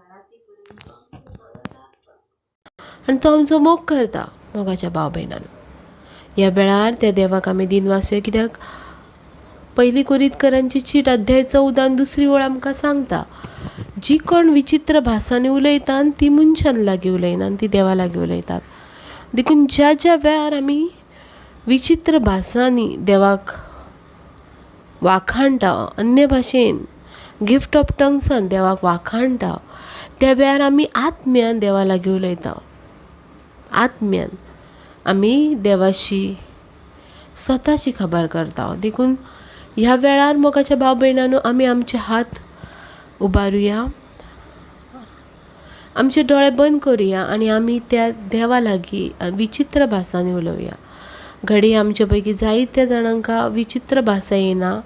राती पर्यंत तो आमच्या सांगाता आसा आनी तो आमचो मोग करता. मोगाच्या भाव भयणांनो, ह्या वेळार त्या देवाक आमी दिनवासया, कित्याक पयली कोरिंतकरांची चीट अध्याय 14 दुसरी वळ आमकां सांगता, जी कोण विचित्र भासांनी उलयतात ती मनशान लागीं उलयनात, ती देवा लागीं उलयतात. देखून ज्या ज्या वेळार आमी विचित्र भासांनी देवाक वाखाणटा, अन्य भाशेन गिफ्ट ऑफ टंग्सान देवाक वाखाणटा, त्या वेळार आमी आत्म्यान देवा लागीं उलयता. आत्म्यान आमी देवाशी स्वताची खबर करता. देखून ह्या वेळार मोगाच्या भाव भयणांनो, आमी आमचे हात उबारुया, आमचे दोळे बंद करुया आनी आमी त्या देवा लागीं विचित्र भासांनी उलोवया. घडये आमचे पैकी जायत्या जाणांक विचित्र भासा येना,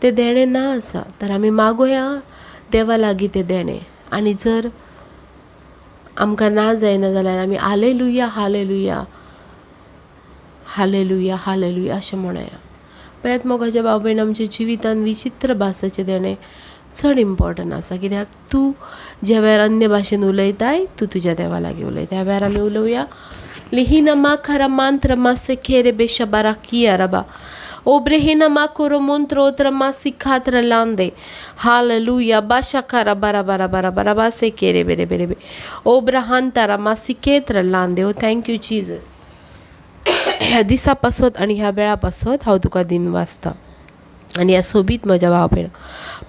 तें देणें ना आसा, तर आमी मागोया देवा लागीं तें देणें. आनी जर आमकां ना जायना जाल्यार आमी hallelujah hallelujah hallelujah hallelujah अशें म्हणया. पळयात मोगाच्या भाव भयण, आमच्या जिवितान विचित्र भासाचें देणें चड इम्पोर्टंट आसा, कित्याक तूं ज्या वेळार अन्य भाशेन उलयताय तूं तुज्या देवा लागीं उलयता. ह्या वेळार आमी उलोवया. लिहिना मा खरा mantra ma se kere besha barakia raba. Obrehina ma koro montro otra ma sikhatra lande. Hallelujah. Bashakara bara bara bara bara ba se kere bere bere be. Obrahantara ma siketra lande. Oh, thank you Jesus. ह्या दिसा पासत आनी ह्या वेळा पासत हांव तुका दिन वाचता आनी ह्या सोबीत म्हज्या भाव भयणां.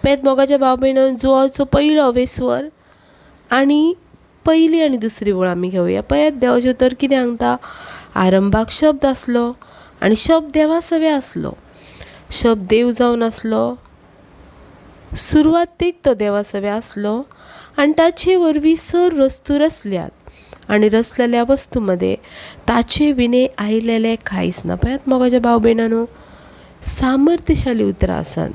पळयात मोगाच्या भाव भयणां, जुवाचो पयलो वेस्वर आनी पयली आनी दुसरी वळ आमी घेवया. पळयात देवाचें उतर कितें सांगता, आरंभाक शब्द आसलो आनी शब्द देवा सवे आसलो, शब्द देव जावन आसलो, सुरवातेक तो देवा सवे आसलो आनी ताचे वरवीं सर्व वस्तू रचल्यात आनी रचलेल्या वस्तू मदें ताचे विणे आयलेलें कांयच ना. पळयात मोगाच्या भाव भयणांनो, सामर्थ्यशाली उतरां आसात.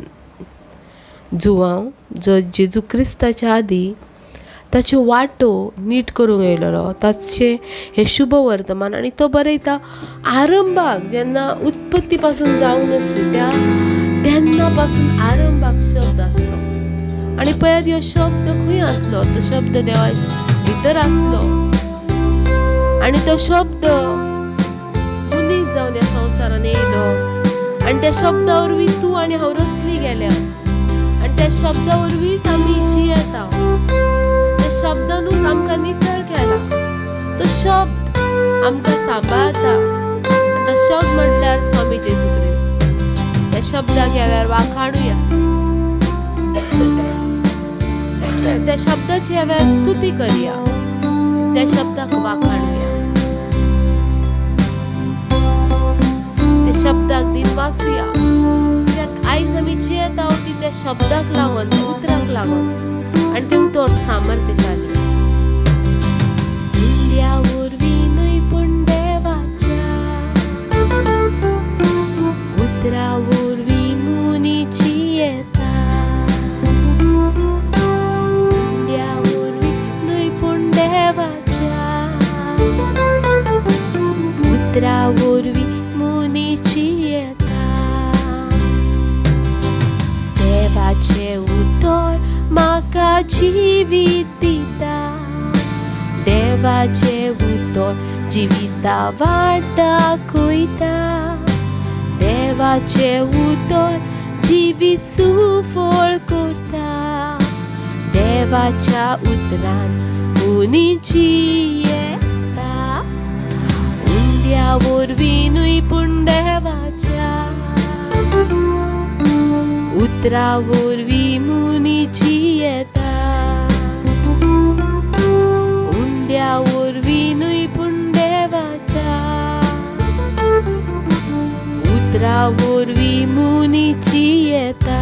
जुवांव जो जेजू क्रिस्ताच्या आदीं ताच्यो वाटो नीट करूंक येयलेलो, ताचें हें शुभ वर्तमान, आनी तो बरयता आरंभाक जेन्ना उत्पत्ती पासून जावंक नासली त्या तेन्ना पासून आरंभाक शब्द आसलो. आनी पळयात ह्यो शब्द खंय आसलो, तो शब्द देवा भितर आसलो आनी तो शब्द मनीस जावन ह्या संवसारान येयलो आनी त्या शब्दा वरवीं तूं आनी हांव रचली गेल्या आनी त्या शब्दा वरवींच आमी जियेता. त्या शब्दानूच आमकां नितळ केला. तो शब्द आमकां सांबाळता आनी तो शब्द म्हटल्यार स्वामी जेजू क्रिस्त. त्या शब्दाक ह्या वेळार वाखाणुया, त्या शब्दाची ह्या वेळार स्तुती करया, त्या शब्दाक वाखाणुया, त्या शब्दाक दिनवासुया. कित्याक आयज आमी जियेता ती त्या शब्दाक लागून, त्या उतराक लागून, आनी तें उतर सामर्थ्यशाली. उंड्या वरवीं न्हय पूण देवाच्या उतरा वरवीं मुनीची येता. उंड्या वरवीं न्हय पूण देवाच्या उतरा वरवीं मुनीची येता. देवाचें उतर म्हाका जिवीत दिता, देवाचें उतर जिविता वाट दाखयता, देवाचें उतर जिवीत सुफळ करता, देवाच्या उतरान मुनीची येता. उंड्या वरवीं न्हय पूण देवाच्या उतरा वरवीं मुनीची येता. उंड्या वरवीं न्हय पूण देवाच्या उतरा वरवीं मुनीची येता.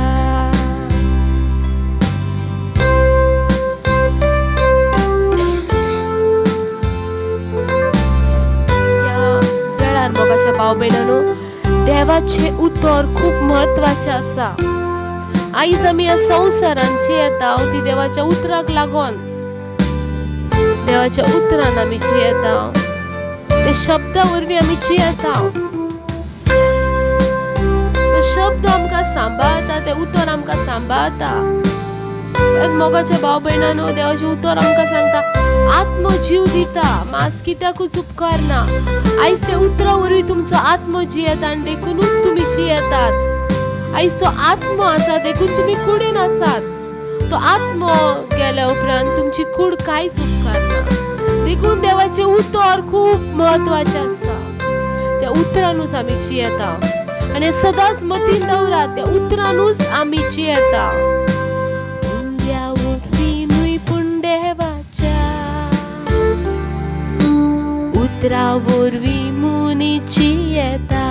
ह्या वेळार मोगाच्या भाव भयणांनो, देवाचें उतर खूब म्हत्वाचें आसा. आयज आमी ह्या संवसारान जियेता ती देवाच्या उतराक लागून, देवाच्या उतरान आमी जियेता, त्या शब्दा वरवीं आमी जियेता. तो शब्द आमकां सांबाळता, तें उतर आमकां सांबाळता. मोगाच्या भाव भयणानो, देवाचें उतर आमकां सांगता आत्मो जीव दिता, मांस कित्याकूच उपकारना. आयज ते उतरा वरवीं तुमचो आत्मो जियेता आनी देखुनूच तुमी जियेतात. आयज तो आत्मो आसा देखून तुमी कुडीन आसात. तो आत्मो गेल्या उपरांत तुमची कूड कांयच उपकारना. देखून देवाचें उतर खूब म्हत्वाचें आसा. त्या उतरानूच आमी जियेता आनी सदांच मतीन दवरात, त्या उतरानूच आमी जियेता. उंड्या वरवीं न्हय पूण देवाच्या उतरा वरवीं मनीस जियेता.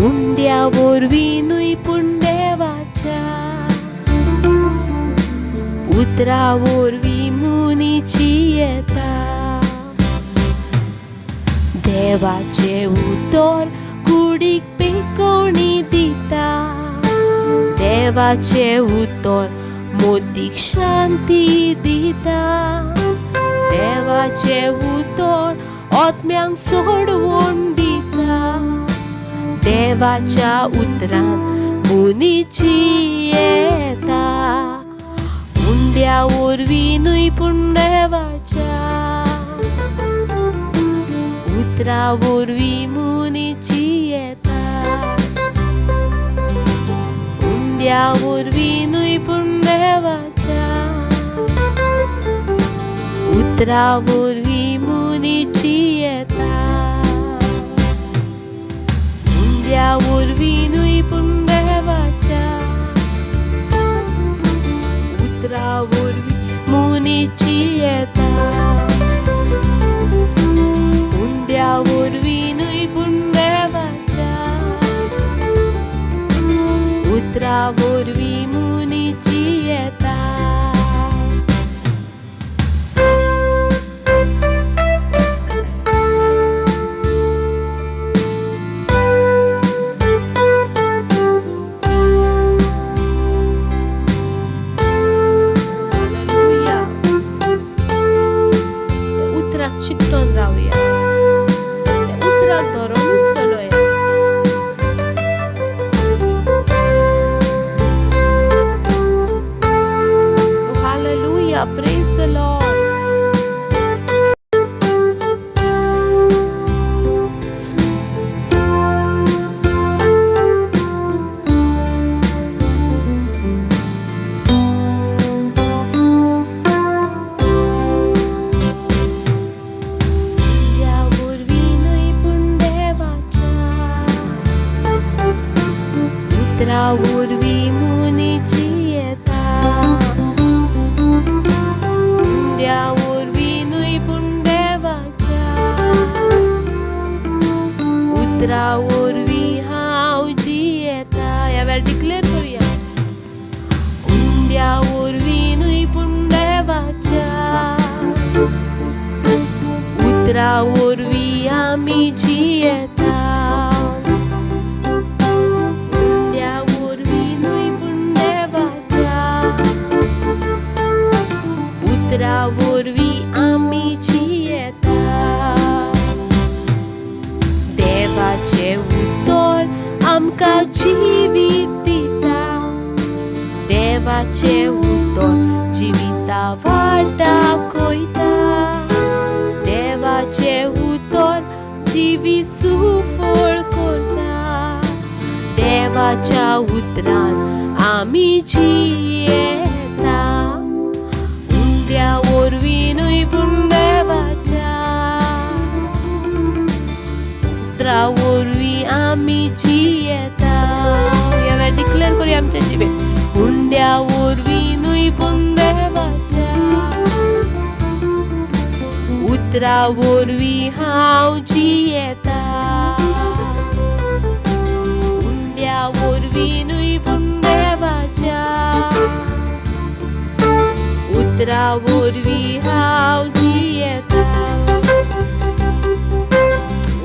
उंड्या वरवीं न्हय पूण देवाच्या उतरा वरवीं मनीस जियेता. देवाचें उतर कुडीक पेकोवणी दिता, देवाचें उतर मोतीक शांती दिता, देवाचें उतर आत्म्यांक सोडवण दिता. देवाच्या उतरान मनीस जियेता. उंड्या वरवीं न्हय पूण देवाच्या उतरा वरवीं मनीस जियेता. उंड्या वरवीं न्हय पूण देवाच्या उतरा वरवीं मनीस जियेता. उंड्या वरवीं न्हय पूण देवाच्या उतरा वरवीं मनीस जियेता. उंड्या वरवीं न्हय पूण देवाच्या उतरा वरवीं मनीस जियेता. हालेलुया. त्या उतराक चिकटोन रावया, त्या उतराक धरोनूच चलोया. Hallelujah, praise the Lord. उंड्या वरवीं न्हय पूण देवाच्या उतरा वरवीं मनीस जियेता. उंड्या वरवीं न्हय पूण देवाच्या उतरा वरवीं हांव जियेता. ह्या वेळार डिक्लेर करुया. उंड्या वरवीं न्हय पूण देवाच्या उतरा वरवीं आमी जियेता. उंड्या वरवीं न्हय पूण देवाच्या उतरा वरवीं आमी जियेता. देवाचें उतर आमकां जिवीत दिता, देवाचें उतर जिविता वाटाक वयता. देवाचें उतर जिवीत सुफळ करता. देवाच्या उतरान आमी जियेता. उंड्या वरवीं न्हय पूण देवाच्या उतरा वरवीं आमी जियेता. ह्या वेळार डिक्लेर करुया आमच्या जिबेन. उंड्या वरवीं न्हय पूण देवाच्या उतरा वरवीं हांव जियेता. उंड्या वरवीं न्हय पूण देवाच्या उतरा वरवीं हांव जियेता.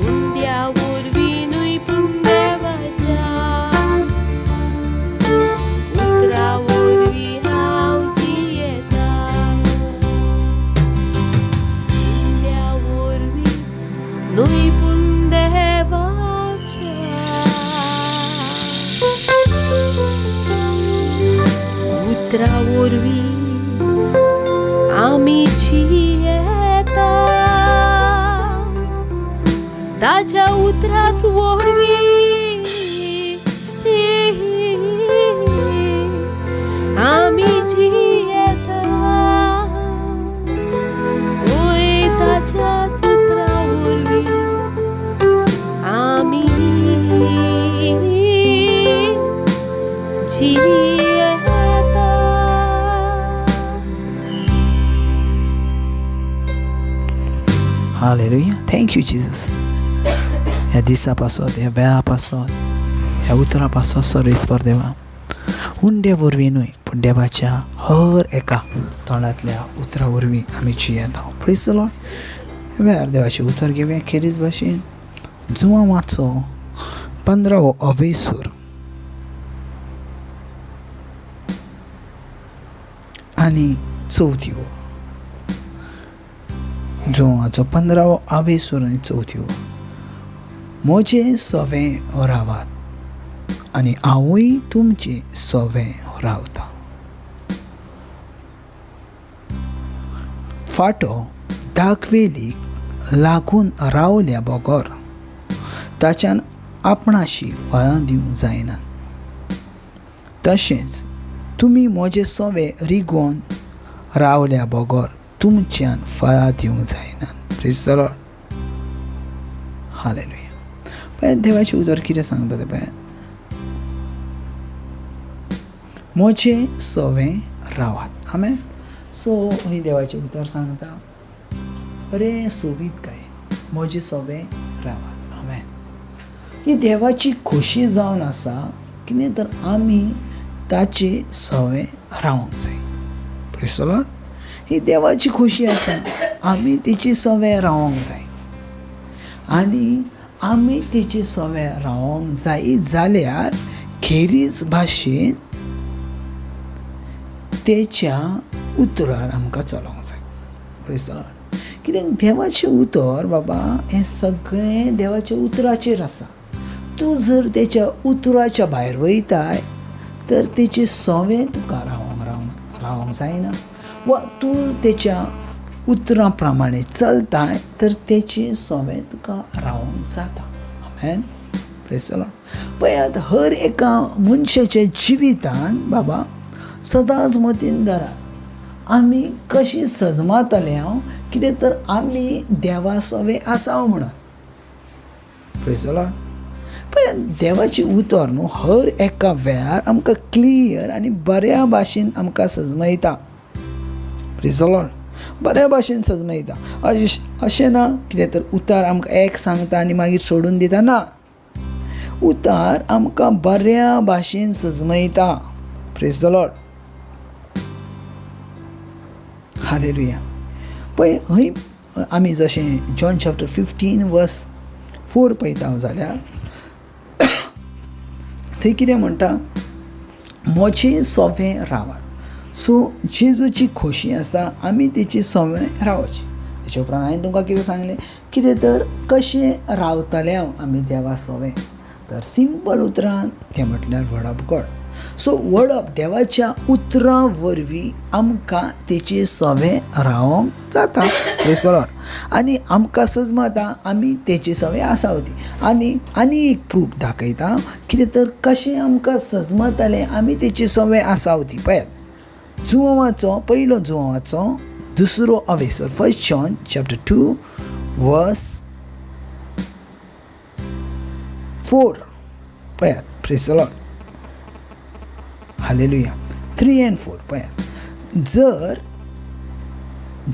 उंड्या वरवीं न्हय पूण देवाच्या उतरा वरवीं हांव जियेता. उंड्या वरवीं न्हय पूण देवाच्या. उतरा वरवीं आमी जियेता, ताच्या उतराच वरवीं आमी जियेता, ओय ताच्या उतरा वरवीं आमी जियेता. Hallelujah. Thank you Jesus. ह्या दिसा पासत, ह्या वेळा पासत, ह्या उतरा पासत सर्वेस्पर देवा, हुंड्या वरवीं न्हय पूण देवाच्या हर एका तोंडांतल्या उतरा वरवीं आमी जियेता. Praise the Lord. वेळार देवाचें उतर घेवया खेरीज भाशेन जुवांवाचो 15वो अवेसूर आनी 4 जुवांचो 15वो आवेसूर आनी 4 म्हजें सवें रावात आनी हांवूय तुमचें सवें रावता. फाटो दाखवेलीक लागून रावल्या बगर ताच्यान आपणाशी फळां दिवंक जायना. तशेंच तुमी म्हजें सवें रिगोवन रावल्या बगर तुमच्यान फळां दिवंक जायना. Praise the Lord. Hallelujah. पळयात देवाचें उतर कितें सांगता तें पळयात. म्हजें सवें रावात. आमेन. सो ही देवाचें उतर सांगता बरें सोबीत काय, म्हजें सवें रावात. आमेन. ही देवाची खोशी जावन आसा कितें तर आमी ताचे सवें रावंक जाय. Praise the Lord. ही देवाची खोशी आसा, आमी तेची सवें रावंक जाय. आनी आमी तेचे सवें रावंक जाय जाल्यार खेरीज भाशेन तेच्या उतरार आमकां चलोवंक जाय. Praise the Lord. कित्याक देवाचें उतर बाबा हें सगळें देवाच्या उतराचेर आसा. तूं जर तेच्या उतराच्या भायर वयताय तर तेचें सवें तुका रावंक जायना, वा तूं तेच्या उतरां प्रमाणे चलताय तर तेचें सवें तुका रावंक जाता. आमेन. Praise the Lord. पळयात हर एका मनशाच्या जिवितान बाबा सदांच मतीन धरात आमी कशी सजमातले हांव कितें तर आमी देवा सवें आसा म्हणून. Praise the Lord. पळयात देवाचें उतर न्हू हर एका वेळार आमकां क्लियर आनी बऱ्या भाशेन आमकां सजमयता. Praise the Lord. बऱ्या भाशेन सजमयता. अशें ना कितें तर उतार आमकां एक सांगता आनी मागीर सोडून दिता, ना. उतार आमकां बऱ्या भाशेन सजमयता. Praise the Lord. Hallelujah. पळय हय आमी जशें जॉन चॅप्टर 15 वर्स 4 पळयता जाल्यार थंय कितें म्हणटा, म्हजें सवें रावात. सो जेजूची खोशी आसा आमी तेची सवें रावची. तेच्या उपरांत हांवें तुमकां कितें सांगलें, कितें तर कशें रावतलें हांव आमी देवा सवें, तर सिंपल उतरान तें म्हटल्यार word of God. So word of देवाच्या उतरां वरवीं आमकां तेचे सवें रावंक जाता. Praise the Lord. आनी आमकां सजमता आमी तेचे सवें आसा ती. आनी आनी एक प्रूफ दाखयता कितें तर कशें आमकां सजमतालें आमी तेचे सवें आसा ती. पळयात जुवांवाचो पयलो जुवांवाचो 2 अवेसर, 1 John chapter 2 verse 4. पळयात. Praise the Lord. Hallelujah. 3 and 4. पळयात जर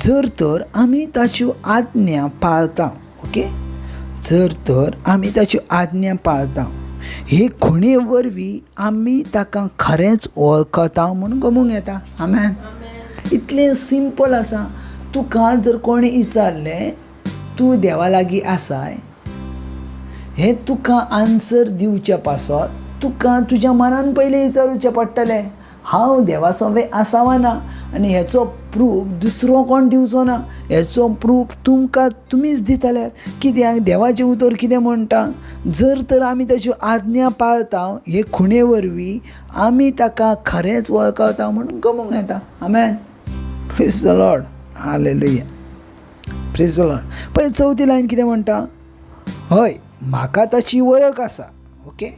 जर तर आमी ताच्यो आज्ञा पाळता, ओके, जर तर आमी ताच्यो आज्ञा पाळता, हे खुणे वरवीं आमी ताका खरेंच वळखता म्हूण गमूंक येता. आमेन. इतलें सिंपल आसा. तुका जर कोणें विचारलें तूं देवा लागीं आसाय, हें तुका आन्सर दिवचे पासत तुका तुज्या मनान पयलीं विचारुचें पडटलें, हांव देवा सवें आसा वा ना. आनी हेचो प्रूफ दुसरो कोण दिवचो ना, हेचो प्रूफ तुमकां तुमीच दितले. कित्याक देवाचें उतर कितें म्हणटा, जर तर आमी ताच्यो आज्ञा पाळता हे खुणे वरवीं आमी ताका खरेंच वळखता म्हणून गमूंक येता. आमेन. Praise the Lord. Hallelujah. Praise the Lord. पळय चवथी लायन कितें म्हणटा, हय म्हाका ताची वळख आसा. ओके,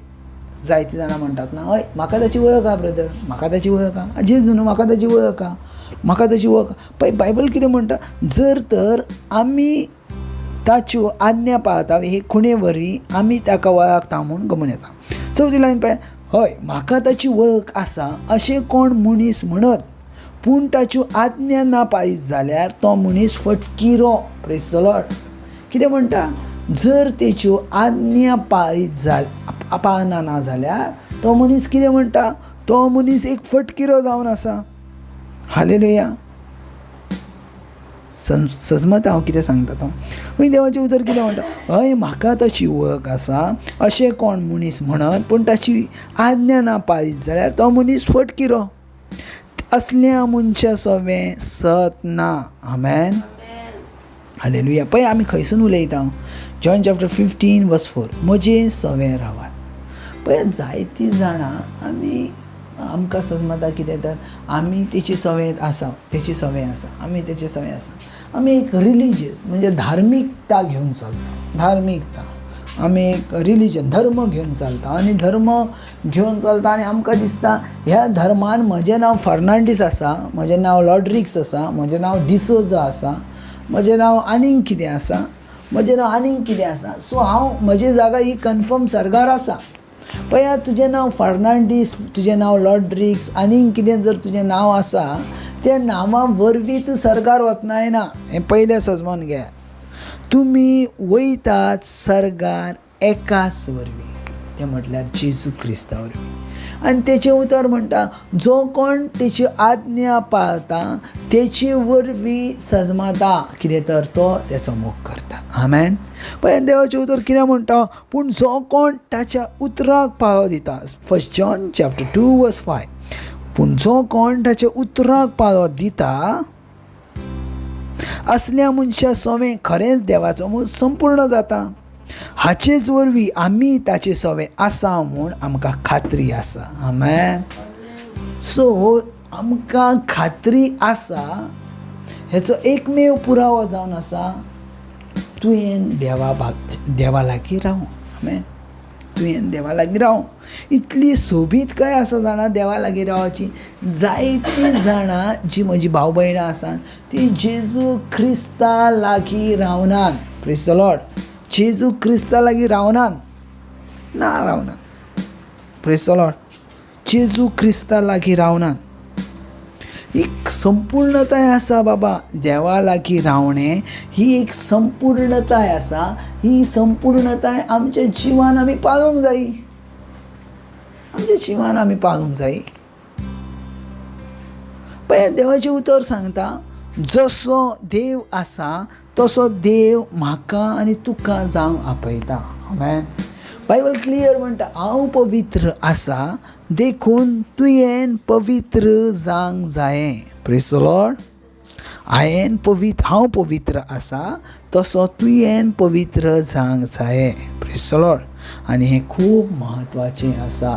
जायतीं जाणां म्हणटात ना, हय म्हाका ताची वळख आहा ब्रदर, म्हाका ताची वळख आहा, जेजू न्हू, म्हाका ताची वळख आहा, म्हाका ताची वळख. पळय बायबल कितें म्हणटा, जर तर आमी ताच्यो आज्ञा पाळता हे खुणे वरवीं आमी ताका वळखता म्हूण गमून येता. चवथी लायन पळय, हय म्हाका ताची वळख आसा अशें कोण मनीस म्हणत, पूण ताच्यो आज्ञा ना पाळीत जाल्यार तो मनीस फटकिरो. Praise the Lord. कितें म्हणटा, जर तेच्यो आज्ञा पाळीत पाळना ना जाल्यार तो मनीस कितें म्हणटा, तो मनीस एक फटकिरो जावन आसा. हालेलुया. सजमत हांव कितें सांगता तो. मागीर देवाचें उतर कितें म्हणटा, हय म्हाका ताची वळख आसा अशें कोण मनीस म्हणत, पूण ताची आज्ञा ना पाळीत जाल्यार तो मनीस फटकिरो. असल्या मनशा सवें सत ना. आमेन. हालेलुया. पळय आमी खंयसून उलयता, जॉन चॅप्टर 15 वर्स 4, म्हजें सवें रावात. पळय जायतीं जाणां आमी आमकां सजमता कितें तर आमी तेची सवंय आसा, तेची सवंय आसा, आमी तेची सवंय आसा. आमी एक रिलीजियस म्हणजे धार्मिकता घेवन चलता, धार्मिकता आमी एक रिलीजन धर्म घेवन चलता आनी धर्म घेवन चलता आनी आमकां दिसता ह्या धर्मान म्हजें नांव फर्नांडीस आसा, म्हजें नांव लॉड्रिक्स आसा, म्हजें नांव डिसोजा आसा, म्हजें नांव आनीक कितें आसा, म्हजें नांव आनीक कितें आसा, सो हांव म्हजी जागा ही कन्फर्म सर्गार आसा. पळया तुजें नांव फर्नांडीस, तुजें नांव लॉड्रिक्स आनीक कितें जर तुजें नांव आसा त्या नांवा वरवीं तूं सर्गार वचनाय ना, हें पयलें सजमोन घे. तुमी वयतात सर्गार एकाच वरवीं, तें म्हटल्यार जेजू क्रिस्ता वरवीं. आनी तेचें उतर म्हणटा जो कोण तेची आज्ञा पाळता तेचे वरवीं सजमाता कितें तर तो तेचो मोग करता. आमेन. पळय देवाचें उतर कितें म्हणटा, पूण जो कोण ताच्या उतराक पाळो दिता, 1 जॉन चॅप्टर 2 वर्स 5, पूण जो कोण ताच्या उतराक पाळो दिता असल्या मनशा सवें खरेंच देवाचो मोग संपूर्ण जाता. हाचेच वरवीं आमी ताचे सवें आसा म्हूण आमकां खात्री आसा. आमेन. सो आमकां खात्री आसा हेचो एकमेव पुरावो जावन आसा तुवें देवा लागीं राव. आमेन. तुवें देवा लागीं राव. इतली सोबीतकाय आसा जाणा देवा लागीं रावची. जायतीं जाणां जी म्हजी भाव भयणां आसा ती जेजू क्रिस्ता लागीं रावनात. Praise the Lord. जेजू क्रिस्ता लागीं रावनात ना, रावनात. Praise the Lord. जेजू क्रिस्ता लागीं रावनात. एक संपूर्णताय आसा बाबा, देवा लागीं रावणें ही एक संपूर्णताय आसा. ही संपूर्णताय आमच्या जिवान आमी पाळूंक जायी, आमच्या जिवान आमी पाळूंक जायी. पळय देवाचें उतर सांगता जसो देव आसा तसो देव म्हाका आनी तुका जावंक आपयता. आमेन. बायबल क्लियर म्हणटा हांव पवित्र आसा देखून तुवें पवित्र जावंक जायें. Praise the Lord. हांवें पवित्र, हांव पवित्र आसा तसो तुवें पवित्र जावंक जायें. Praise the Lord. आनी हें खूब म्हत्वाचें आसा,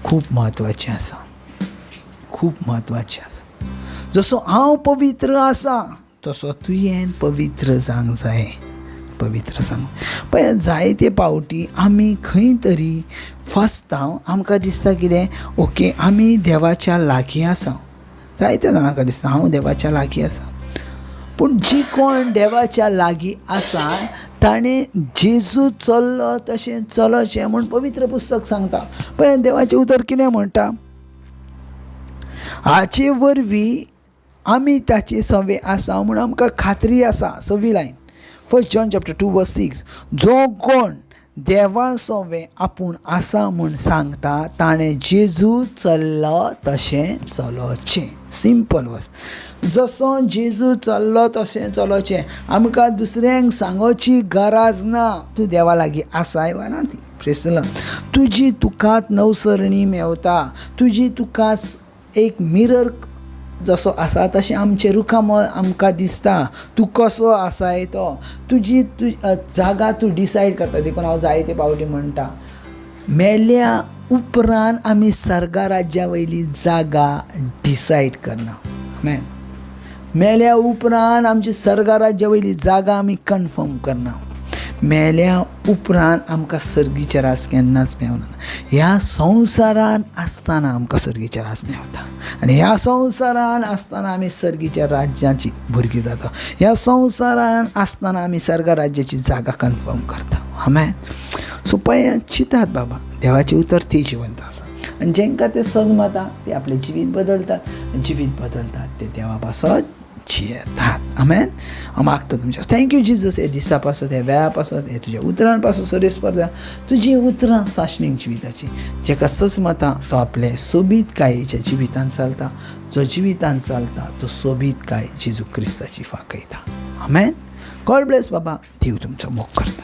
खूब म्हत्वाचें आसा, खूब म्हत्वाचें आसा. जसो हांव पवित्र आसा तसो तुवें पवित्र जावंक जायें, पवित्र जावंक. पळय जायते पावटी आमी खंय तरी फसता, आमकां दिसता कितें ओके आमी देवाच्या लागीं आसा. जायत्या जाणांक दिसता हांव देवाच्या लागीं आसा, पूण जी कोण देवाच्या लागीं आसा ताणें जेजू चल्लो तशें चलचें म्हूण पवित्र पुस्तक सांगता. पळय देवाचें उतर कितें म्हणटा, हाचे वरवीं आमी ताचे सवे आसा म्हूण आमकां खात्री आसा. सवी लायन 1 जॉन चॅप्टर 2 वर्स 6, जो कोण देवा सवे आपूण आसा म्हूण सांगता ताणें जेजू चल्लो तशें चलोचें. सिंपल वर्स. जसो जेजू चल्लो तशें चलोचें. आमकां दुसऱ्यांक सांगोची गरज ना तूं देवा लागीं आसाय वा ना ती. Praise the Lord. तुजी तुकाच नवसरणी मेवता, तुजी तुका एक मिरर जसो आसा तशें आमचें रुखामळ आमकां दिसता. तूं कसो आसाय तो तुजी जागा तूं डिसायड करता. देखून हांव जायते पावटी म्हणटा, मेल्या उपरांत आमी सर्गा राज्या वयली जागा डिसायड करना. आमेन. मेल्या उपरांत आमची सर्गा राज्या वयली जागा आमी कन्फर्म करना. मेल्या उपरांत आमकां सर्गीचें राज केन्नाच मेवना. ह्या संवसारान आसतना आमकां सर्गीचें राज मेवता आनी ह्या संवसारान आसतना आमी सर्गीच्या राज्याची भुरगीं जाता. ह्या संवसारान आसतना आमी सर्ग राज्याची जागा कन्फर्म करता. आमेन. सो पळय चिंतात बाबा, देवाचें उतर ती जिवंत आसा आनी जेंकां तें सजमता ते आपलें जिवीत बदलतात, जिवीत बदलतात ते देवा पासत जियेतात. आमेन. हांव मागता तुमच्या thank you Jesus, हे दिसा पासत, हे वेळा पासत, हे तुज्या उतरां पासत सरेस स्पर्धा तुजी उतरां साशणीक जिविताची. जेका सजमता तो आपले सोबीतकायेच्या जिवितान चलता, जो जिवितान चलता तो सोबीतकाय जेजू क्रिस्ताची फाकयता. आमेन. गॉड ब्लेस बाबा. देव तुमचो मोग करता.